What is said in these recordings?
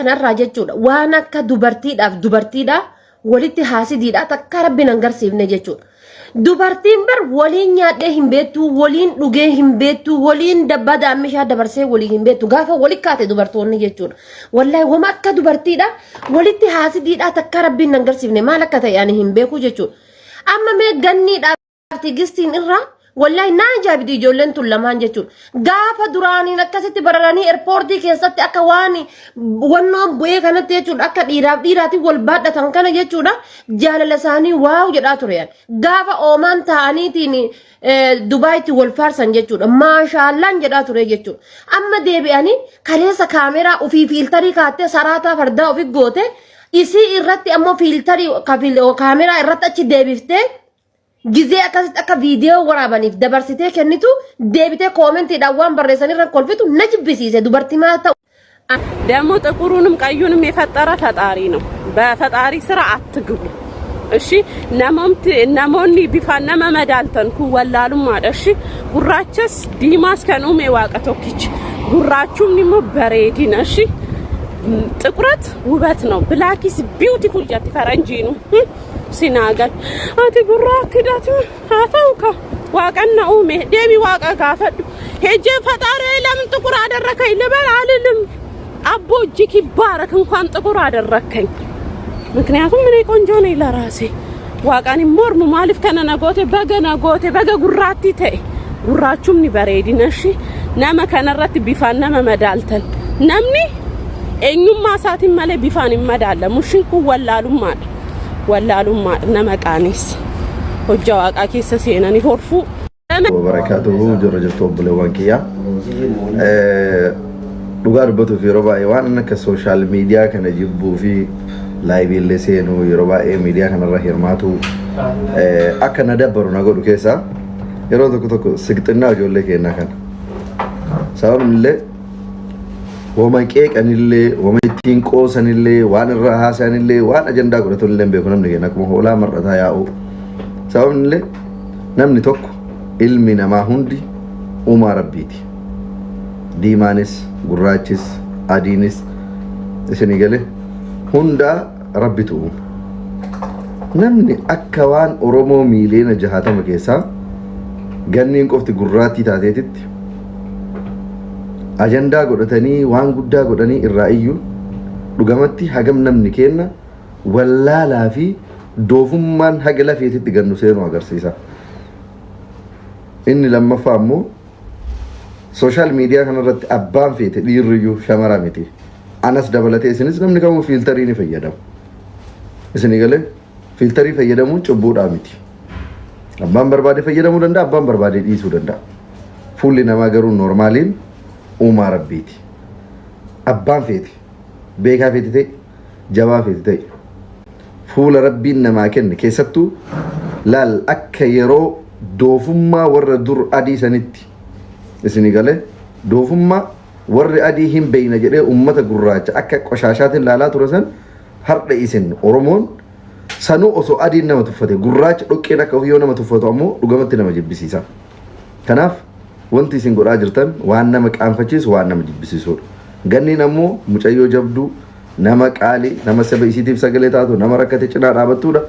Kanarraa jechuudha, waan akka dubartiidhaaf dubartiidha walitti haasidiidha takka Rabbiin hangarsiifne jechuudha. Dubartiin bar waliin nyaadhee hin beektu, waliin dhugee hin beektu, waliin dabbaa daammishaa dabarsee walii hin beektu gaafa wali kaate dubartoonni jechuudha. Wallahi, wama akka dubartiidha walitti haasidiidha takka Rabbiin hangarsiifne maal akka ta'e ani hin beeku jechuudha. Amma mee Ganniidhaaf Tigistiin irraa, wallahi, naa ajaa'ibdi ijoolleen tun lamaan jechuudha. Gaafa duraaniin akkasitti bararanii airportii keessatti akka waan wannoon bu'ee kanatti jechuudha, akka dhiiraaf dhiiraatiin wal baadhatan kana jechuudha, jaalala isaanii wow jedhaa ture. Gaafa oomaan ta'aniitiin Dubaayitti wal faarsan jechuudha. Maashaallaan jedhaa ture jechuudha. Amma deebi'anii kaleessa kaameraa ofii filterii kaattee saraataa fardaa ofii goote, isii irratti ammoo filterii kaameraa irratti achi deebiftee gizee akkasitti akka viidiyoo waraabaniif dabarsitee kennitu, deebitee commentiidhaan waan barreessan irra kolfitu na jibbisiise dubartii maa ta'u. ደግሞ ጥቁሩንም ቀዩንም የፈጠረ ፈጣሪ ነው። በፈጣሪ ስራ አትግቡ። እሺ፣ namoonni bifaan nama madaaltan kun wallaalummaadha. እሺ፣ gurraachas diimaas kan uume Waaqa tokkicha. Gurraachumni immoo bareedina. እሺ፣ ጥቁረት ውበት ነው። Black is beautiful jetti faranjiinu. Sinaagal ati gurraattidhaati haa ta'u ka Waaqan na uume, deemi Waaqa gaafadhu. ሄጄ ፈጣሪ ለምን ጥቁር አደረከኝ ልበል? አልልም። አቦ እጅግ ይባረክ፣ እንኳን ጥቁር አደረከኝ። ምክንያቱም እኔ ቆንጆ ነኝ ለራሴ። Waaqaan hin mormu, maaliif kana na goote, baga na goote, baga gurraattii ta'e. Gurraachumni bareedina. እሺ, nama kanarratti bifaan nama madaaltan, namni eenyummaa isaatiin malee bifaan hin madaalamu. Ishiin kun wallaalummaadha, wallaalummaadha. Nama qaaneessa, hojja Waaqaa keessa seenanii horfuu. Wabarakaatuhu, jirra jirtu obboleewwan kiyya. Dhugaa dubbatuuf, yeroo baay'ee waan akka social media kana jibbuu fi liveii illee seenuu, yeroo baay'ee miidiyaa kanarra hirmaatu akka na dabbaru na godhu keessaa yeroo tokko tokko siqxinnaa ijoollee keenyaa kana. Sababni illee wama qeeqanillee, wama ittiin qoosanillee, waan irraa haasayanillee, waan ajandaa godhatanillee hin beeku namni keenya, akkuma hoolaa mar'ataa yaa'u. Sababni illee namni tokko, ilmi namaa hundi uumaa Rabbiiti. Diimaanis, gurraachis, adiinis, isinii galee, hundaa Rabbitu uume. Namni akka waan Oromoo miiliyoona 60 keessaa Ganniin qofti gurraattii taateetitti ajandaa godhatanii waan guddaa godhanii irraa iyyuu, dhugamatti hagam namni kenna wallaalaa fi doofummaan haga lafeetitti gannu seenuu agarsiisa. Inni lammaffaa immoo social media kanarratti abbaan feete, dhiirriyyuu shamara miti. Anas dabalatee isinis, namni kamuu filterii ni fayyadamu. Isinii galee, filterii fayyadamuun cubbuudhaa miti. Abbaan barbaade fayyadamuu danda'a, abbaan barbaade dhiisuu danda'a. Fuulli namaa garuu normaliin uumaa Rabbiiti. Abbaan feete, beekaa feete ta'e, jabaa feete ta'e, fuula Rabbiin namaa kenne keessattuu laal, akka yeroo doofummaa warra dur adii sanitti, isinii galee, doofummaa warri adii hin beeyna jedhee ummata gurraacha akka qoshaashaatiin laalaa ture san, har'a isin Oromoon sanuu osoo adiin nama tuffate, gurraacha dhoqqeen akka ofii yoo nama tuffatu ammoo dhugamatti nama jibbisiisa. Kanaaf wanti isin godhaa jirtan waan nama qaanfachiisu, waan nama jibbisiisudha. Ganniin ammoo mucayyoo jabduu, nama qaalii, nama saba isiitiif sagalee taatu, nama rakkate cinaa dhaabattuudha.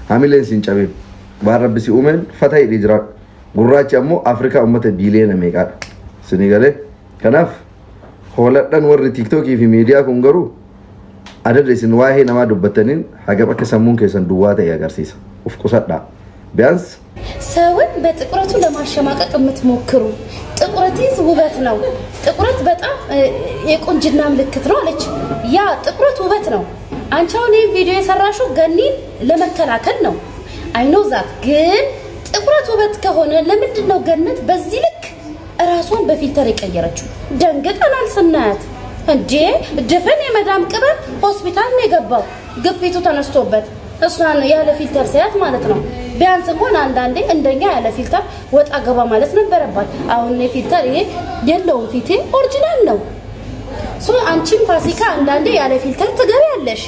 Hamileen siin cabin. Waan Rabbi si uumeen fata hidhii jiraadhu. Gurraachi ammoo Afrikaa uummata biiliyoona meeqaadha? Isinii galee? Kanaaf hooladhan warri TikTokii fi miidiyaa kun garuu adada isin waa'ee namaa dubbattaniin hagam akka sammuun keessan duwwaa ta'e agarsiisa. Uf qusadhaa. ቢያንስ ሰውን በጥቁረቱ ለማሸማቀቅ የምትሞክሩ፣ ጥቁረት ውበት ነው። ጥቁረት በጣም የቁንጅና ምልክት ነው አለች። ያ ጥቁረት ውበት ነው። አንቺ አሁን ይህን ቪዲዮ የሰራሽው ገኒን ለመከላከል ነው። I know that። ግን ጥቁረት ውበት ከሆነ ለምንድን ነው ገነት በዚህ ልክ እራሷን በ filter የቀየረችው? ደንግጠናል ስናያት። እንዴ፣ ድፍን የመዳም ቅመም ሆስፒታል ነው የገባው ግፊቱ ተነስቶበት እሷን ያለ filter ሳያት ማለት ነው። ቢያንስ እንኳን አንዳንዴ እንደኛ ያለ filter ወጣ ገባ ማለት ነበረባት። አሁን እኔ filter ይሄ የለውም፣ ፊቴ original ነው። So አንቺም ፋሲካ አንዳንዴ ያለ filter ትገቢያለሽ።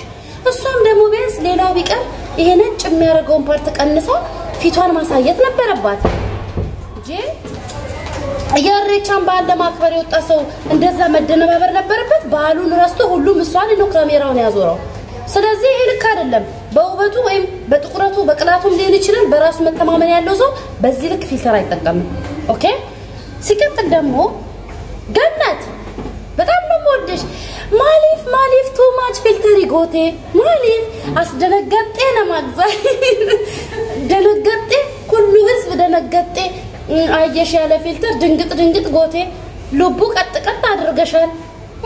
እሷም ደግሞ ቢያንስ ሌላው ቢቀር ይሄ ነጭ የሚያደርገውን part ቀንሳ ፊቷን ማሳየት ነበረባት እንጂ። የእሬቻን በዓል ለማክበር የወጣ ሰው እንደዛ መደነባበር ነበረበት? በዓሉን ረስቶ ሁሉም እሷን ነው ካሜራውን ያዞረው። ስለዚህ ይሄ ልክ አይደለም። በውበቱ ወይም በጥቁረቱ በቅላቱም ሊሆን ይችላል። በራሱ መተማመን ያለው ሰው በዚህ ልክ filter አይጠቀምም። Okay። ሲቀጥል ደግሞ ገነት በጣም ነው የምወድሽ። Maaliif maaliif too much filter goote maaliif አስደነገጤ ነማግዛ ደነገጤ ሁሉ ህዝብ ደነገጤ። አየሽ ያለ filter ድንግጥ ድንግጥ goote lubbuu ቀጥ ቀጥ አድርገሻል።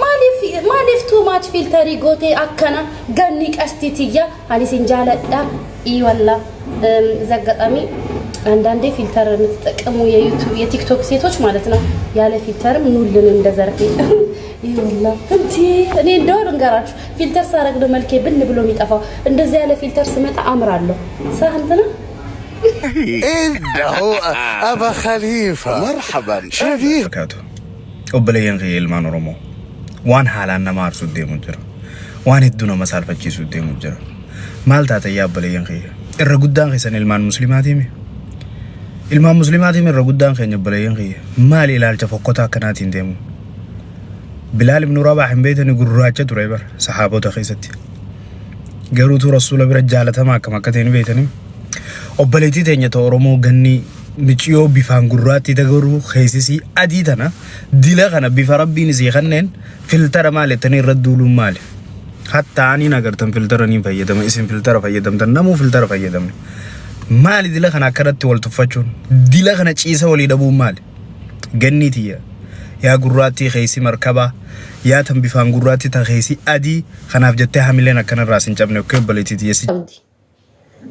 Maaliif maaliif too much filter goote akkana ገኒ qashtii tiyya ani sin jaaladha ኢወላ እዛ አጋጣሚ አንዳንዴ filter የምትጠቀሙ የዩቲዩብ የቲክቶክ ሴቶች ማለት ነው፣ ያለ filter ም ኑልን እንደ ዘርፌ ይወላ እንጂ እኔ እንደው ልንገራችሁ፣ filter ሳረግ ነው መልኬ ብን ብሎ የሚጠፋው። እንደዚህ ያለ filter ስመጣ አምራለሁ። ሳህንትና إنه أبا خليفة مرحبا شبيه Barakaatu. Obboleeyyan kiyya ilmaan Oromoo, waan haalaan nama aarsu deemu jira. Waan hedduu nama saalfachiisu deemu jira. Maal taata yaa obboleeyyan kiyya? Irra guddaan keessan ilmaan muslimaatiimi. Ilmaan muslimaatiimi irra guddaan keenya obboleeyyan kiyya. Maali ilaalcha fokkotaa akkanaatiin deemu? Bilaal ibnu Rabaah hin beektani gurraacha ture bar sahaabota keessatti. Garuutu rasuula bira jaalatamaa akkam akka ta'e ni beektanii. Obboleettii teenya ta Oromoo ganni miciyoo bifaan gurraattii ta garuu keessisii adii tana dila kana bifa rabbiin isii kanneen filtara maal jettanii irra duuluun maali? Hatta aniin agartan filtara niin fayyadama isin filtara fayyadamtan namuu filtara fayyadamne. Maali dila kana akkanatti wal tuffachuun? Dila kana ciisa walii dhabuun maali? Gannii tiyya yaa gurraattii keessi markabaa yaa tan bifaan gurraattii ta keessi adii kanaaf jettee hamileen akkanarraa sin cabne okkee obboleettii tiyya si qabdi.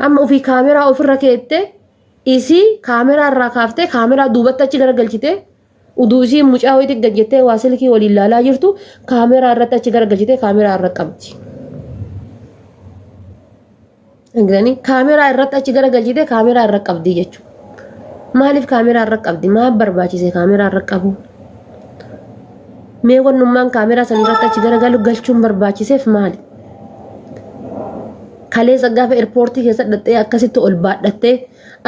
Amma ofii kaameraa ofirra keette isii kaameraa irraa kaaftee kaameraa duubatti achi garagalchite uduu isii mucaa wayiitti gad jettee waa silkii waliin laalaa jirtu kaameraa irratti achi garagalchite kaameraa irra qabdi. Argitanii kaameraa irratti achi garagalchite kaameraa irra qabdi jechuudha. Maaliif kaameraa irra qabdi? Maal barbaachise kaameraa irra qabu? Mee wannummaan kaameraa san irratti achi garagalu galchuun barbaachiseef maali? Kaleessa gaafa eerpoortii keessa dhattee akkasitti ol baadhattee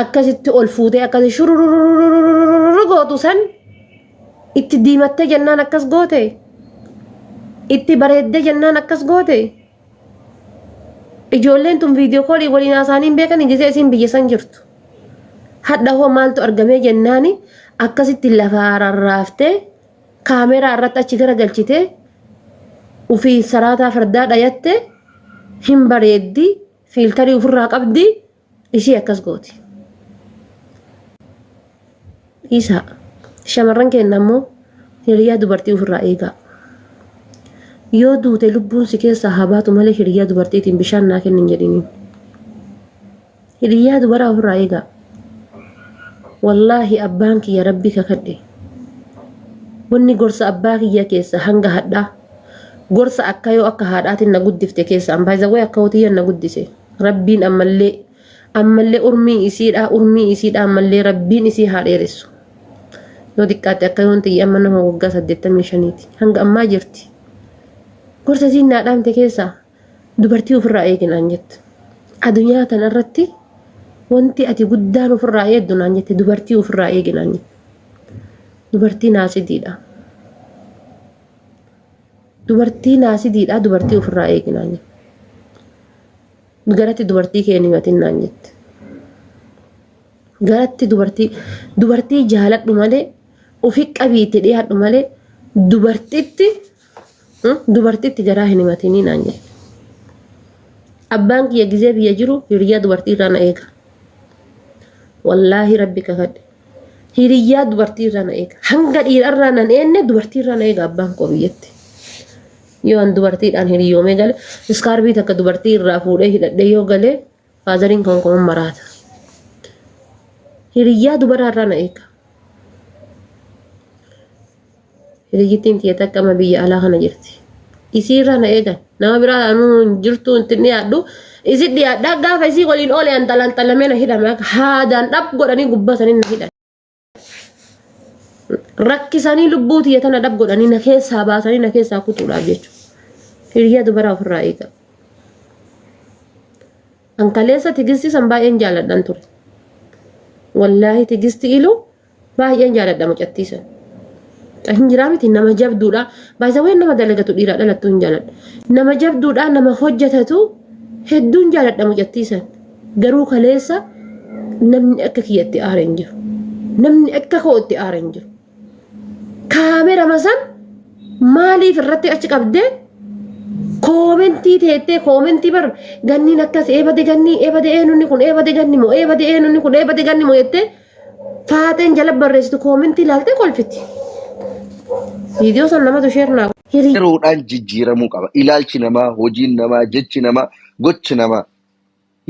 akkasitti ol fuutee akkasi shururururururu gootu san itti diimattee jennaan akkas goote itti bareeddee jennaan akkas goote ijoolleen tun video call waliin haasa'anii hin beekan gisee isiin biyya san jirtu. Hadha hoo maaltu argamee jennaani akkasitti lafaa rarraaftee kaameraa irratti achi garagalchitee ufii saraataa fardaa dhayatte hin bareeddi filterii ofirraa qabdi ishee akkas gooti. Dhiisaa shamarran keenya immoo hiriyaa dubartii ofirraa eegaa. Yoo duute lubbuun si keessaa haa baatu malee hiriyaa dubartiitiin bishaan naa kennin jedhiniin. Hiriyaa dubaraa ofirraa eegaa. Wallaahi abbaan kiyya rabbi kakadhe. Wanni gorsa abbaa kiyya keessa hanga hadhaa gorsa akka yoo akka haadhaatiin na guddifte keessa ambaayizawwee akka hotiyyan na guddise rabbiin ammallee ammallee urmii isiidha urmii isiidha ammallee rabbiin isii haa dheeressu. Yoo xiqqaate akka yoon xiyya amma nama waggaa 85ti hanga ammaa jirti. Gorsa isiin naa dhaamte keessaa dubartii ofirraa eegi naan jette. Adunyaa tana irratti wanti ati guddaan ofirraa eegdu naan jette dubartii ofirraa eegi naan jette. Dubartii naasidiidha. Dubartii naasidiidha dubartii ofirraa eegi naan jette. Garatti dubartii kee hin himatin naan jette. Garatti dubartii dubartii jaaladhu malee ofi qabii itti dhiyaadhu malee dubartitti dubartitti garaa hin himatinii naan jette. Abbaan kiyya gizee biyya jiru hiriyyaa dubartii irraa na eega. Wallaahi rabbi kakadhe. Hiriyyaa dubartii irraa na eega. Hanga dhiira irraa nan eenne dubartii irraa na eega abbaan koo biyyatti. Yoo an dubartiidhaan hiriyyoomee gale iskaarbii takka dubartii irraa fuudhee hidhadhee yoo galee faazariin kan kun maraata. Hiriyyaa dubaraa irraa na eega. Hiriyyittiin tiyya takka amma biyya alaa kana jirti. Isii irraa na eegan. Nama biraa anuu hin jirtu itti dhiyaadhu. Isi dhiyaadhaa gaafa isii waliin oole anxalanxalamee na hidhame akka haadaan dhab godhanii gubbaa sanii na hidhan. Rakkisanii lubbuu tiyya tana dhab godhanii na keessaa baasanii na keessaa kutuudhaaf jechuudha. Hiriyyaa dubaraa ofirraa eega. An kaleessa tigistii san baay'een jaaladhan ture. Wallaahi tigisti ilu baay'een jaaladha mucattii san. Bakka hin jiraa miti nama jabduudha. Baay'isawwan nama dalagatu dhiiraa dhalattu hin jaaladha. Nama jabduudha nama hojjetatu hedduun jaaladha mucattii san. Garuu kaleessa namni akka kiyyatti aare hin jiru. Namni akka kootti aare hin jiru. Kaamerama san maaliif irratti achi qabdee koomentii teettee koomentii bar ganniin akkas eebade gannii eebade eenyunni kun eebade ganni moo eebade eenyunni kun eebade ganni moo jettee faaxeen jala barreessitu koomentii ilaaltee kolfiti. Viidiyoo san namatu sheer naa hiriyaa. Yeroodhaan jijjiiramuu qaba. Ilaalchi namaa, hojiin namaa, jechi namaa, gochi namaa.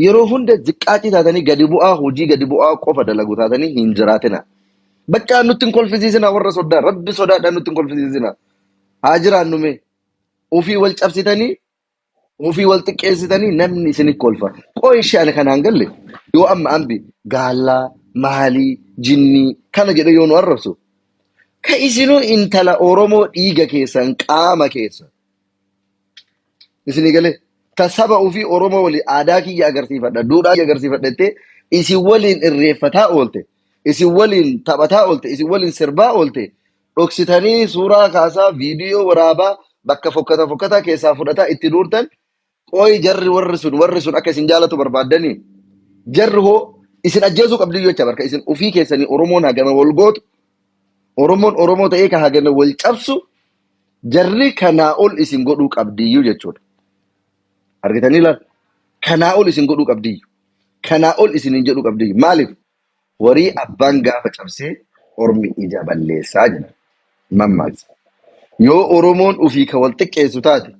Yeroo hunda ziqqaacii taatanii gadi bu'aa hojii gadi bu'aa qofa dalagu taatanii hin jiraatina. Bakka nutti hin kolfisiisina warra sodaa. Rabbi sodaadhaan nutti hin kolfisiisina. Haa jiraannu mee. Ofii wal cabsitanii, ofii wal xiqqeessitanii namni isin kolfa. Qoo ishee ani kanaan galle yoo amma ambi gaallaa, maalii, jinnii kana jedhee yoo nu arrabsu. Ka isinuu intala Oromoo dhiiga keessan qaama keessan. Isinii galee ta saba ofii Oromoo waliin aadaa kiyya agarsiifadha, duudhaa kiyya agarsiifadha jettee isin waliin irreeffataa oolte, isin waliin taphataa oolte, isin waliin sirbaa oolte, dhoksitanii suuraa kaasaa, viidiyoo waraabaa bakka fokkata fokkataa keessaa fudhataa itti duurtan qooyi jarri warri sun akka isin jaalatu barbaaddanii jarri hoo isin ajjeesuu qabdi jecha barka isin ofii keessanii Oromoon hagana wal gootu Oromoon Oromoo ta'ee ka hagana wal cabsu Jarri kanaa ol isin godhuu qabdiyyuu jechuudha. Argitanii laal? Kanaa ol isin godhuu qabdiyyu. Kanaa ol isin hin jedhuu qabdiyyu. Maaliif? Horii abbaan gaafa cabsee ormi ija balleessaa jedha. Mammaaksa. Yoo Oromoon ofii ka wal xiqqeessu taate,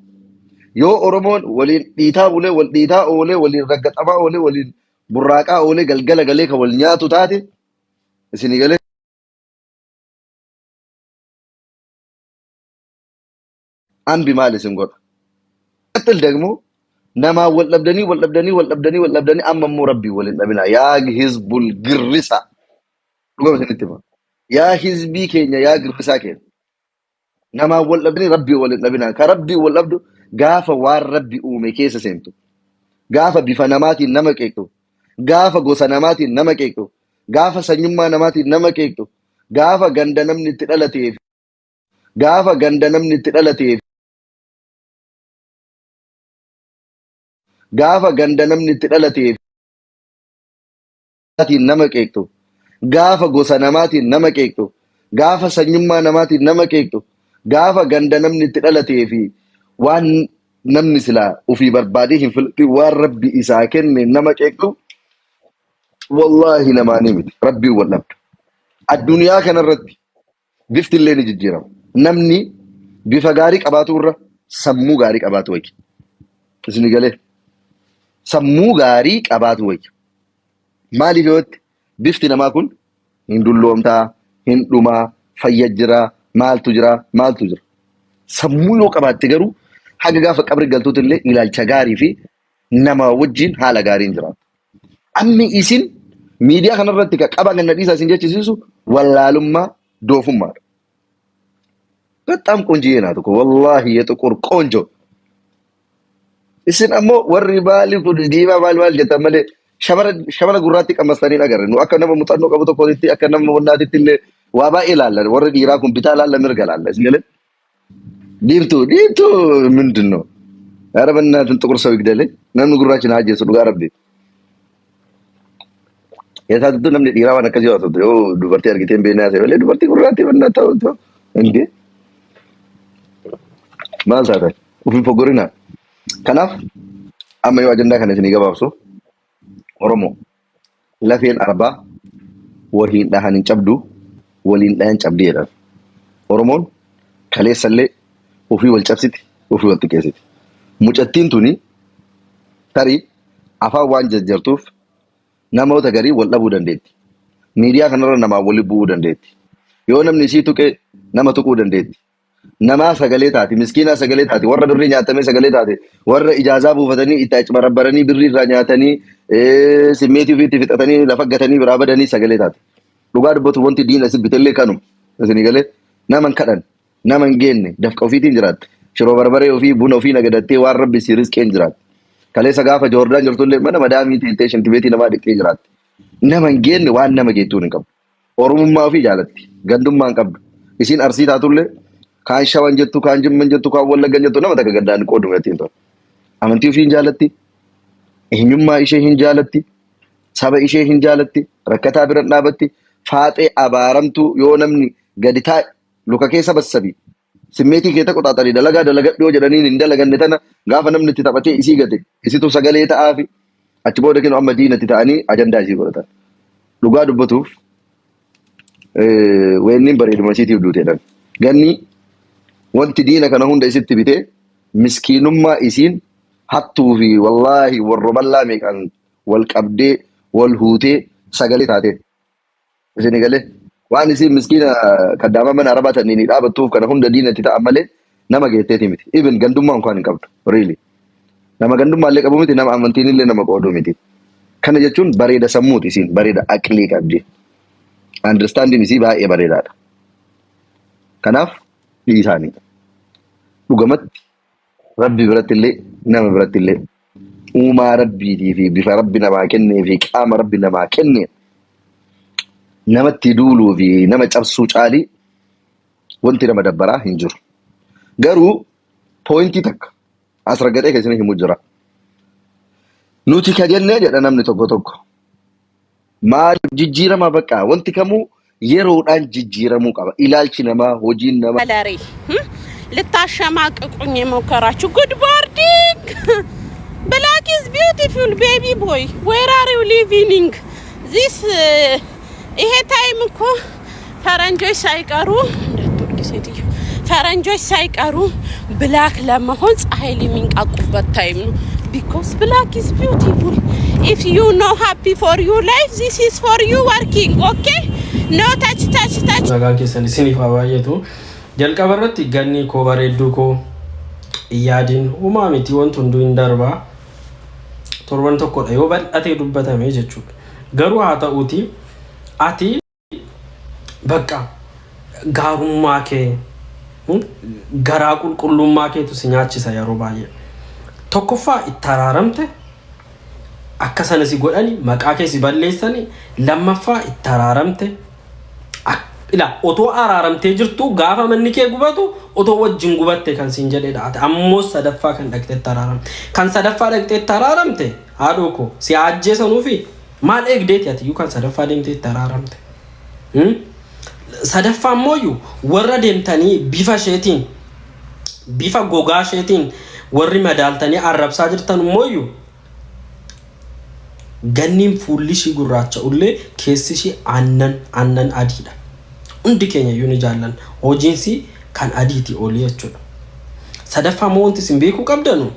yoo Oromoon waliin dhiitaa bulee, wal dhiitaa oolee, waliin raggaxamaa oolee, waliin burraaqaa oolee, galgala galee ka wal nyaatu taate, isinii galee Ambi maal isin godha? Qaxxil dagmoo namaa wal dhabdanii wal dhabdanii wal dhabdanii wal dhabdanii amma immoo rabbii wal hin dhabinaa. Yaa hizbul girrisa. Dhugama isinitti hima. Yaa hizbii keenya yaa girrisaa keenya. Namaa wal dhabdanii rabbii wal hin dhabinaa. Ka rabbii wal dhabdu gaafa waan rabbi uume keessa seentu. Gaafa bifa namaatiin nama qeeqxu. Gaafa gosa namaatiin nama qeeqxu. Gaafa sanyummaa namaatiin nama qeeqxu. Gaafa ganda namni itti dhalatee Gaafa ganda namni itti dhalatee Gaafa ganda namni itti dhalatee namaatiin nama qeeqxu gaafa gosa namaatiin nama qeeqxu gaafa sanyummaa namaatiin nama qeeqxu gaafa ganda namni itti dhalatee fi waan namni silaa ofii barbaadee hin filatin waan rabbi isaa kenne nama qeeqxu wallaahi namaanii miti rabbiin wal dhabdu addunyaa kanarratti Bifti illee ni jijjiirama. Namni bifa gaarii qabaatu irra sammuu gaarii qabaatu wayya. Isin galee sammuu gaarii qabaatu wayya. Maaliif yoo jette bifti namaa kun hin dulloomtaa, hin dhumaa, fayya jira, maaltu jira, maaltu jira. Sammuu yoo qabaatte garuu haga gaafa qabri galtuutti illee ilaalcha gaarii fi nama wajjin haala gaariin jiraata. Ammi isin miidiyaa kanarratti ka qaba ganna dhiisaa isin jechisiisu wallaalummaa doofummaadha. በጣም ቆንጅዬ ናት እኮ ወላሂ የጥቁር ቆንጆ። Isin ammoo warri baali kun diimaa maal maal jettan malee shamara shamara gurraatti qammastanii agarre. Nu akka nama muuxannoo qabu tokkotti akka nama wannaatitti illee waa baay'ee laalla. Warri dhiiraa kun bitaa laalla mirga laalla. Isin galee diimtuu diimtuu ምንድን ነው? ኧረ በእናትህ ጥቁር ሰው ይግደለኝ። Namni gurraachi na ajjeesu dhugaa rabbi. Eessaattuu namni dhiiraa waan akkasii haasoftu yoo dubartii argitee hin beekne haasa'e malee dubartii gurraattii bannaa ta'u ta'u indee maal taatan of hin foggorinaa. Kanaaf amma yoo ajandaa kana isinii gabaabsu Oromoo lafeen arbaa waliin dhahan hin cabdu waliin dhahan cabdi jedhan. Oromoon kaleessallee ofii wal cabsiti ofii wal xiqqeessiti. Mucattiin tuni tarii afaan waan jajjartuuf namoota garii wal dhabuu dandeetti. Miidiyaa kanarra namaa wali bu'uu dandeetti. Yoo namni isii tuqe nama tuquu dandeetti. Namaa sagalee taati, miskiinaa sagalee taati, warra birrii nyaatamee sagalee taate, warra ijaazaa buufatanii itti acibarabbaranii birrii irraa nyaatanii simmeetii ofii itti fixatanii lafa gatanii biraa badanii sagalee taate. Dhugaa dubbatu wanti diina isin bitellee kanuma. Isinii galee nama hin kadhan, nama hin geenne, dafqa ofiitiin jiraatte. Shiroo barbaree ofii, buna ofii nagadattee waan rabbi si rizqeen jiraatte. Kaleessa gaafa Joordaan jirtullee mana madaamii teettee shintibeetii namaa dhiqxee jiraatte. Nama hin geenne waan nama geettuun hin qabu. Oromummaa ofii jaalatti. Gandummaa hin qabdu. Isiin Arsii taatullee kaan Shawan jettu, kaan Jimman jettu, kaan Wallaggan jettu nama takka gaddaan qoodu ittiin tolu. Amantii ofii hin jaalatti, eenyummaa ishee hin jaalatti, saba ishee hin jaalatti, rakkataa bira hin dhaabatti, faaxee abaaramtuu yoo namni gadi taa'e luka keessa bassabi. Simmeetii kee taqoxaaxarii dalagaa dalagadhu yoo jedhaniin hin dalaganne tana gaafa namni itti taphatee isii gate isitu sagalee ta'aafi achi booda kinu amma diinatti ta'anii ajandaa isii godhatan. Dhugaa dubbatuuf weenniin bareeduma isiitiif duuteedhan. Ganni wanti diina kana hunda isitti bitee miskiinummaa isiin hattuu fi wallaahi warroballaa meeqaan wal qabdee wal huutee sagalee taatee. Isin galee waan isiin miskiina kaddaama mana arabaa tanniin dhaabattuuf kana hunda diinatti ta'an malee nama geetteeti miti. Even gandummaa unkaan hin qabdu. Really. Nama gandummaa illee qabu miti, nama amantiin illee nama qoodu miti. Kana jechuun bareeda sammuuti isiin bareeda aqlii qabdi. Understanding isii baay'ee bareedaadha. Kanaaf dhiisaanii. Dhugamatti Rabbi biratti illee nama biratti illee uumaa rabbiitii fi bifa rabbi namaa kennee fi qaama rabbi namaa kenne namatti duuluu fi nama cabsuu caalii wanti nama dabbaraa hin jiru. Garuu pointii takka as raggaxee kan isin himu jira. Nuti ka jennee jedha namni tokko tokko. Maal jijjiirama bakka wanti kamuu yeroodhaan jijjiiramuu qaba. Ilaalchi namaa, hojiin namaa. ከለሬ ልታሸማቅቁኝ የሞከራችሁ good morning, black is beautiful, baby boy, where are you living? This ይሄ time እኮ ፈረንጆች ሳይቀሩ እንዳትወድቂ ሴትዮ፣ ፈረንጆች ሳይቀሩ black ለመሆን ፀሐይ የሚንቃቁበት time ነው። Because black is beautiful. If you no happy for your life, this is for you working, okay? No touch, touch, touch. Nagaan keessan isiniif haa baay'atu. Jalqaba irratti ganni koo bareedduu koo yaadiin uumaa miti, wanti hunduu hin darbaa. Torban tokkodha yoo bal'atee dubbatame jechuudha. Garuu haa ta'uuti ati bakka gaarummaa kee garaa qulqullummaa keetu si nyaachisa yeroo baay'ee. Tokkoffaa itti araaramte akka sana si godhani maqaa kee si balleessani, lammaffaa itti araaramte. Ila otoo araaramtee jirtu gaafa manni kee gubatu otoo wajjin gubatte kan siin jedhedha. Ati ammoo sadaffaa kan dhaqxee itti araaramte. Kan sadaffaa dhaqxee itti araaramte haadhoo koo si ajjeesanuufi maal eegdeeti ati iyyuu kan sadaffaa deemtee itti araaramte? Sadaffaa immoo warra deemtanii bifa isheetiin bifa gogaa isheetiin warri madaaltanii arrabsaa jirtan immoo ganniin fuulli ishii gurraacha ullee keessi ishii aannan aannan adiidha. Hundi keenya iyyuu ni jaallanna. Hojiinsi kan adiiti olii jechuudha. Sadaffaa immoo wanti isin beekuu qabdanu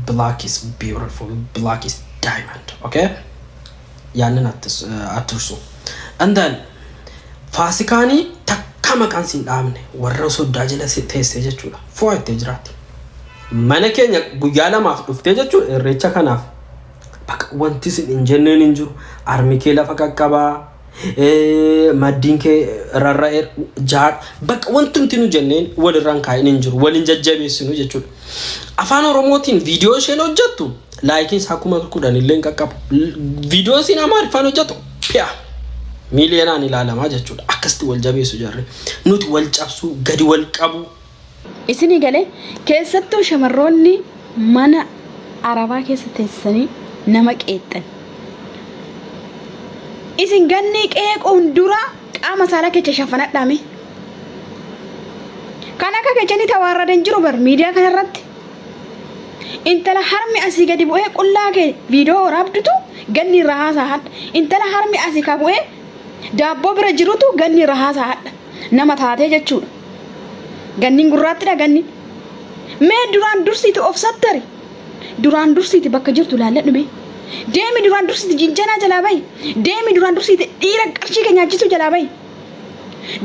black is beautiful, black is diamond, okay? ያንን አትርሱ። And then faasikaanii takka maqaan siin dhaabne warra soddaa jala teessee jechuudha. Fo'a ittee jiraatti. Mana keenya guyyaa lamaaf dhuftee jechuudha irreecha kanaaf. Bakka wanti isin hin jenneen hin jiru. Armi kee lafa qaqqabaa. Maddiin kee rarra'ee jaadha. Bakka wanti nuti nu jenneen walirraan kaa'in hin jiru. Waliin jajjabeessinu jechuudha. Afaan Oromootiin viidiyoo isheen hojjettu likeiin isaa 10,000 illee hin qaqqabu. Viidiyoo isiin Amaariffaan hojjettu pi'a. Miiliyoonaan ilaalamaa jechuudha. Akkasitti wal jabeessu jarri. Nuti wal cabsuu, gadi wal qabu. Isinii galee keessattuu shamarroonni mana arabaa keessa teessanii nama qeexxan. Isin gannii qeequun dura qaama saalaa keessa shafanadhaame. Kan akka keechanii tawaarradan jiru bar miidiyaa kanarratti. Intala harmi asii gadi bu'ee qullaa kee viidiyoo waraabdutu ganni irraa haasaa hadha. Intala harmi asii ka bu'ee daabboo bira jirutu ganni irraa haasaa hadha. Nama taatee jechuudha. Ganniin gurraattidha ganni. Mee duraan dursiiti of sattari. Duraan dursiiti bakka jirtu ilaalladhu mee. Deemi duraan dursiiti jinjanaa jalaa bahi. Deemi duraan dursiiti dhiira qarshii kee nyaachisuu jalaa bahi.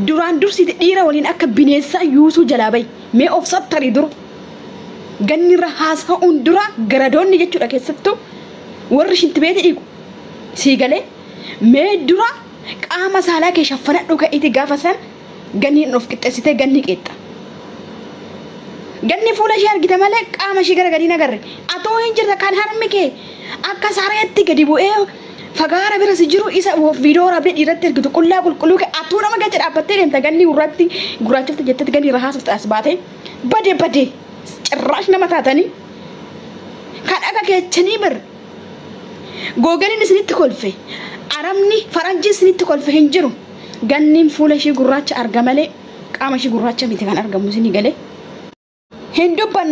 Duraan dursiiti dhiira waliin akka bineensaa yuusuu jalaa bahi. Mee of sattari dura. Ganni irra haasa'uun dura garadoonni jechuudha keessattuu warri shintibeeti dhiqu. Sii galee mee dura qaama saalaa kee shaffanadhu ka'iiti gaafa san ganniin of qixxeessitee ganni qeexxa. Ganni fuula ishee argite malee qaama ishee gara gadi hin agarre. Atoo hin jirta kan harmi kee akka sareetti gadi bu'ee. Fagaara bira si jiru isa viidiyoo waraabdee dhiiratti ergitu qullaa qulqulluu kee atuu nama galcha dhaabbattee deemta ganni gurraatti gurraachofte jettetti ganni irra haasofte as baatee bade bade cirraash nama taatanii kan akka keechanii bir googaliin isinitti kolfe arabni faranjii isinitti kolfe hin jiru ganniin fuula ishii gurraacha arga malee qaama ishii gurraacha miti kan argamu isinii galee hin dubbannu.